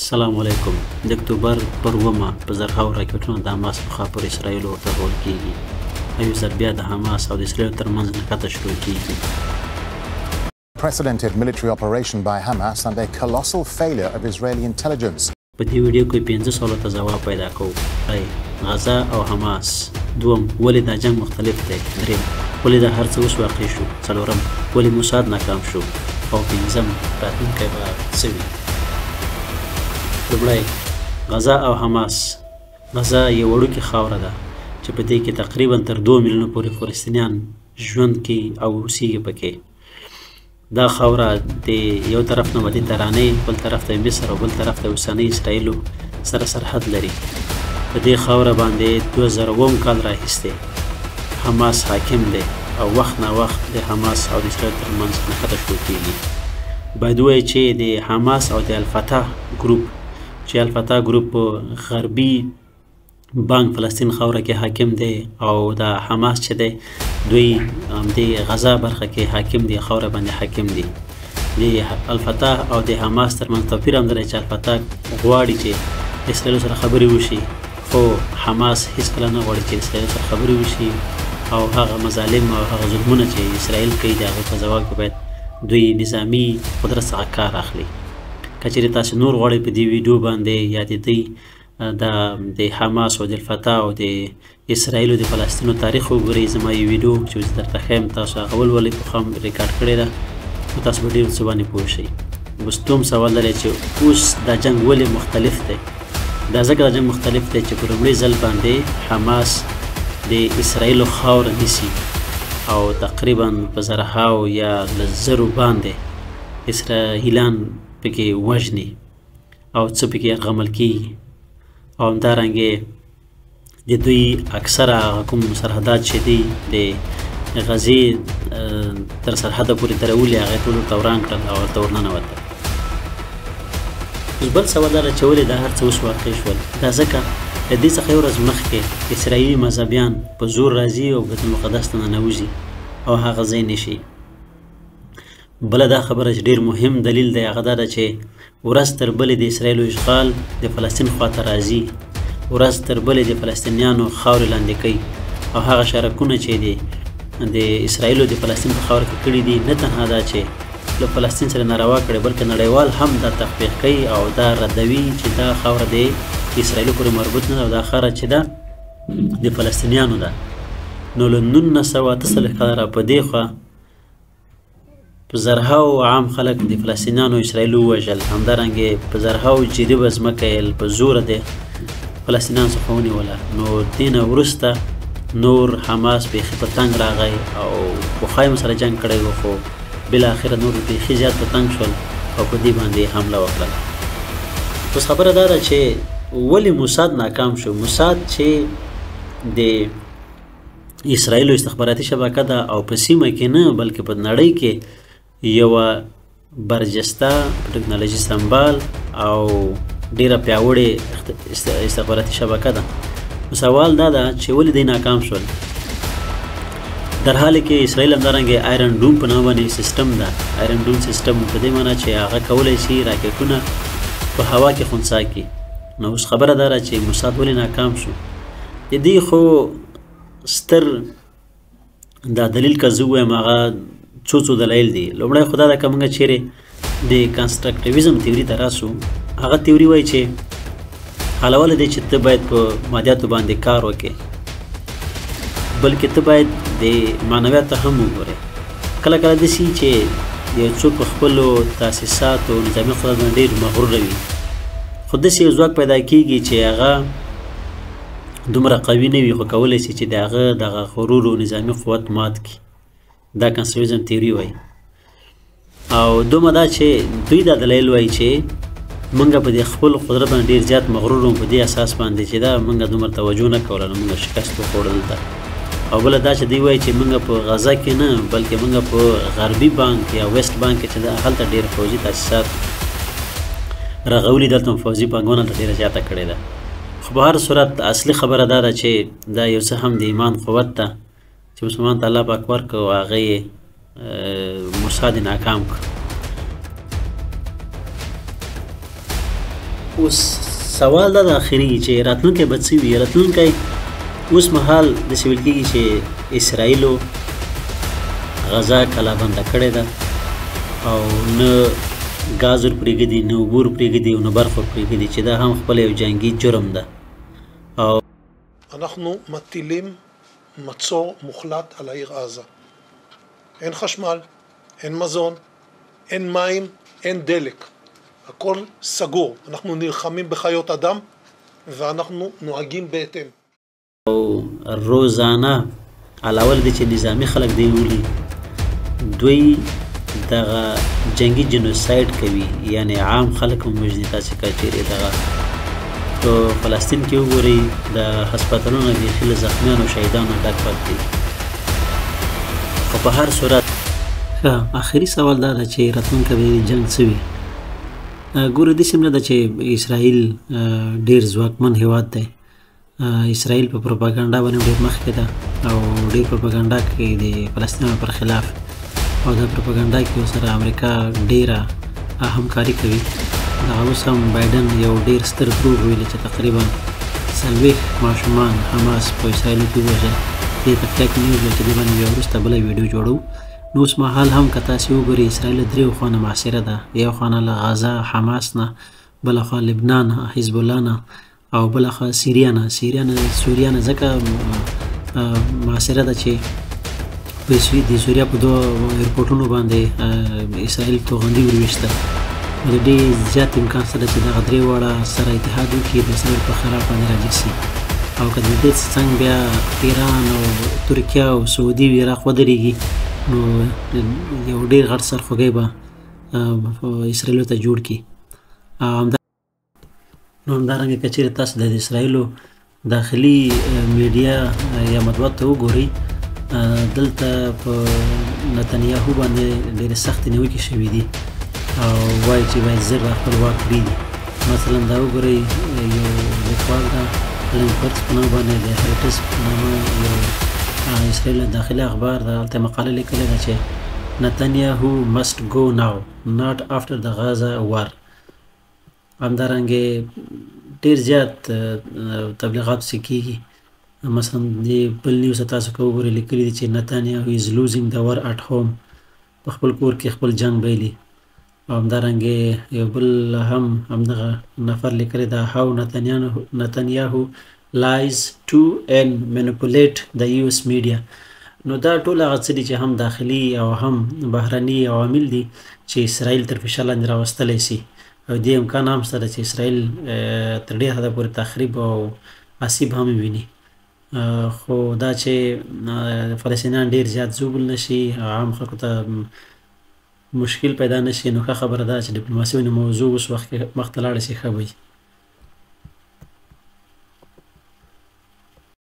السلام علیکم. د اکتوبر پر 7مه په زرهاوو راکټونه د حماس لخوا پر اسرائیلو ورتوغول کیږي او یو ځل بیا د حماس او د اسرائیلو ترمنځ نښته شروع کیږي. Unprecedented military operation by Hamas and a colossal failure of Israeli intelligence. په دې ویډیو کې 5 سوالو ته ځواب پیدا کوو. ای غزه او حماس. دوم، ولې دا جنګ مختلف دی؟ دریم، ولې دا هر څه اوس واقع شو؟ څلورم، ولې موساد ناکام شو؟ او پنځم، راتلونکی به څه وي؟ لومړی، غزه او حماس. غزه یو وړوکې خاوره ده چې په دې کې تقریبا تر 2 میلیونو پورې فلسطینیان ژوند کوي او اوسیږي پکې. دا خاوره د یو طرف نه مدیترانې، بل طرف ته مصر او بل طرف ته اوسنۍ اسرائیلو سره سرحد لري. په دې خاوره باندې 2007 کال راهیستې حماس حاکم دی او وخت نا وخت د حماس او د اسرائیل ترمنځ نښته شروع کیږي. باید ووایو چې د حماس او د الفتح ګروپ، چې الفتح ګروپ په غربي بانک فلسطین خاوره کې حاکم دی او د حماس چې دی دوی د غزه برخه کې حاکم دی، خاوره باندې حاکم دی. د الفتح او د حماس ترمنځ توپیر هم دی چې الفتح غواړي چې اسرائیل سره خبرې وشي، خو حماس هیڅکله نه غواړي چې اسرائیل سره خبرې وشي او هغه مظالم او هغه ظلمونه چې اسرائیل کوي د هغې په ځواب کې باید دوی نظامي قدرت څخه کار اخلي. که چېرې تاسو نور غواړئ په دې ویډیو باندې یا د دوی د حماس او د الفتح او د اسرائیل او د فلسطینو تاریخ وګورئ، زما یو ویډیو چې زه درته ښیم تاسو هغه ولولئ، پخوا هم ریکارډ کړې ده، نو تاسو به ډېر څه باندې پوه شئ. اوس دوم سوال دا دی چې اوس دا جنګ ولې مختلف دی؟ دا ځکه دا جنګ مختلف دی چې په لومړي ځل باندې حماس د اسرائیلو خاوره نیسي او تقریبا په زرهاو یا له زرو باندې اسرائیلان پکې وژني او څه پکې یرغمل کیږي. او همدارنګه د دوی اکثره هغه کوم سرحدات چې دي د غزې تر سرحده پورې درولي، هغه ټول ورته وران کړل او ورته ورننوتل. اوس بل سوال دا ده چې ولې دا هر څه اوس واقع شول؟ دا ځکه له دې څخه یو ورځ مخکې اسرائیلي مذهبیان په زور راځي او بیت المقدس ته ننوځي او هغه ځای نشي. بله دا خبره چې ډېر مهم دلیل دی هغه دا ده چې ورځ تر بلې د اسرائیلو اشغال د فلسطین خواته راځي، ورځ تر بلې د فلسطینیانو خاورې لاندې کوي او هغه شارکونه چې دي د اسرائیلو د فلسطین په خاوره کې کړي دي، نه تنها دا چې له فلسطین سره ناروا کړې، بلکې نړیوال هم دا تطبیق کوي او دا ردوي چې دا خاوره د اسرائیلو پورې مربوط نه ده او دا خاوره چې ده د فلسطینیانو ده. نو له 1948 کاله را په دې خوا په زرهاو عام خلک د فلسطینیانو اسرائیل ووژل، همدارنګه په زرهاو جریبه ځمکه یې په زوره د فلسطینیانو څخه ونیوله. نو دې نه وروسته نور حماس بیخي په تنګ راغی او پخوا یې سره جنګ کړی و، خو بالاخره نور بیخي زیات په تنګ شول او په دې باندې حمله وکړه. اوس خبره دا ده چې ولې موساد ناکام شو؟ موساد چې د اسرائیلو استخباراتي شبکه ده او په سیمه کې نه بلکې په نړۍ کې یوه برجسته په ټکنالوژي سمبال او ډیره پیاوړې استخباراتي شبکه ده. نو سوال دا ده چې ولې دوی ناکام شول؟ در حال کې اسرائیل همدارنګه Iron Dome په نامه باندې سیستم ده. Iron Dome سیستم په دې معنی چې هغه کولی شي راکټونه په هوا کې خنثا کړي. نو اوس خبره دا ده چې موساد ولې ناکام شو؟ د دې خو ستر دا دلیل که زه ووایم هغه څو څو دلایل دي. لومړی خو دا ده که موږ چیرې د constructivism تیوري ته راسو، هغه تیوري وایي چې علاوه له دې چې ته باید په مادیاتو باندې کار وکړې، بلکې ته باید د معنویاتو هم وګورې. کله کله داسې چې یو څوک په خپلو تاسیساتو او نظامي قدرت باندې ډېر مغرور وي، خو داسې یو ځواک پیدا کیږي چې هغه دومره قوي نه وي، خو کولی شي چې د هغه دغه غرور او نظامي قوت مات کړي. دا constructivism تیوري وایي. او دومره دا چې دوی دا دلایل وایي چې موږ په دې خپل قدرت باندې ډېر زیات مغرور وو، په دې اساس باندې چې دا موږ دومره توجه نه کوله نو موږ شکست وخوړ دلته. او بله دا چې دوی وایي چې موږ په غزه کې نه بلکې موږ په غربي بانک یا West Bank کې چې دا هلته ډېر فوځي تاسیسات رغولي، دلته هم فوځي پانګونه هلته ډېره زیاته کړې ده. خو په هر صورت اصلي خبره دا ده چې دا یو څه هم د ایمان قوت ده چې مسلمان ته الله پاک ورکړ او هغه یې موساد ناکام کړ. اوس سوال دا د اخري چې راتلونکی به څه وي؟ راتلونکی اوس مهال داسې ویل کېږي چې اسرائیلو غزه کلابنده کړې ده او نه ګاز ورپرېږدي، نه اوبه ورپرېږدي او نه برق ورپرېږدي، چې دا هم خپل یو جنګي جرم ده. او אנחנו מטילים מצור מוחלט על העיר עזה. אין חשמל, אין מזון, אין מים, אין דלק. הכל סגור. אנחנו נלחמים בחיות אדם ואנחנו נוהגים בהתאם. او روزانه علاوه له دې چې نظامي خلک دی ولي، دوی دغه جنګي جنوساید کوي، یعنی عام خلک هم وژني. تاسې که چیرې دغه په فلسطین کې وګورئ، د هسپتالونه بیخي له زخمیانو او شهیدانو ډک پک دي. خو په هر صورت ښه آخري سوال دا ده چې راتلونکی به د جنګ څه وي؟ ګوره، داسې هم نه ده چې اسرائیل ډیر ځواکمن هیواد دی. اسرائیل په پروپاګاندا باندې ډیر مخکې ده او ډیر پروپاګاندا کوي د فلسطینانو پر خلاف، او دا پروپاګاندا کې ورسره امریکا ډیره همکاري کوي. دغه اوس هم بایډن یو ډیر ستر دروغ ویلي چې تقریبا 40 ماشومان حماس په اسرائیلو کې ووژل. دې ته فیک نیوز ویل چې دې باندې بیا وروسته بله ویډیو جوړوو. نو اوس مهال هم که تاسې وګورئ، اسرائیل له دریو خوا نه محاصره ده، یو خوا نه له غزه حماس نه، بله خوا لبنان حزب الله نه، او بله خوا سیریا نه. سوریا نه ځکه محاصره ده چې د سوریا په دوه ایرپورټونو باندې اسرائیل توغندي ورویشتل. نو د ډېر زیات امکان سره چې دغه درې واړه سره اتحاد وکړي، د اسرائیل په خلاف باندې راجګ سي. او که د دې څنګ بیا ایران او ترکیه او سعودي او عراق ودرېږي، نو یو ډېر غټ سرخوږی به اسرائیلو ته جوړ کړي. نو همدارنګه که چیرې تاسو د اسرائیلو داخلي میډیا یا مطبوعات ته وګورئ، دلته په نتنیاهو باندې ډېرې سختې نیوکې شوې دي او وایي چې باید زر خپل واک پرېږدي. مثلا دا وګورئ، یو لیکوال ده لنګ په نامه باندې د هریټس په نامه یو اسرائیل داخلي اخبار ده، هلته مقاله لیکلې ده چې نتنیاهو must go now not after the Gaza war. همدارنګه ډېر زیات تبلیغات پسې کېږي. مثلا دې بل نیوز ته تاسو که وګورئ، لیکلي دي چې نتنیاهو is losing the war at home، په خپل کور کې خپل جنګ بایلي. او همدارنګه یو بل هم همدغه نفر لیکلی ده how Netanyahu lies to and manipulate the US media. نو دا ټول هغه څه دي چې هم داخلي او هم بهرني عوامل دي چې اسرائیل تر فشار لاندې راوستلی سي، او دې امکان هم شته چې اسرائیل تر ډېره حده پورې تخریب او آسیب هم وویني. خو دا چې فلسطینیان ډېر زیات ژوبل نه شي، عام خلکو ته مشکل پیدا نه شي، نو ښه خبره ده چې ډیپلوماسي باندې موضوع اوس وخت کې مخته لاړه شي، ښه به وي.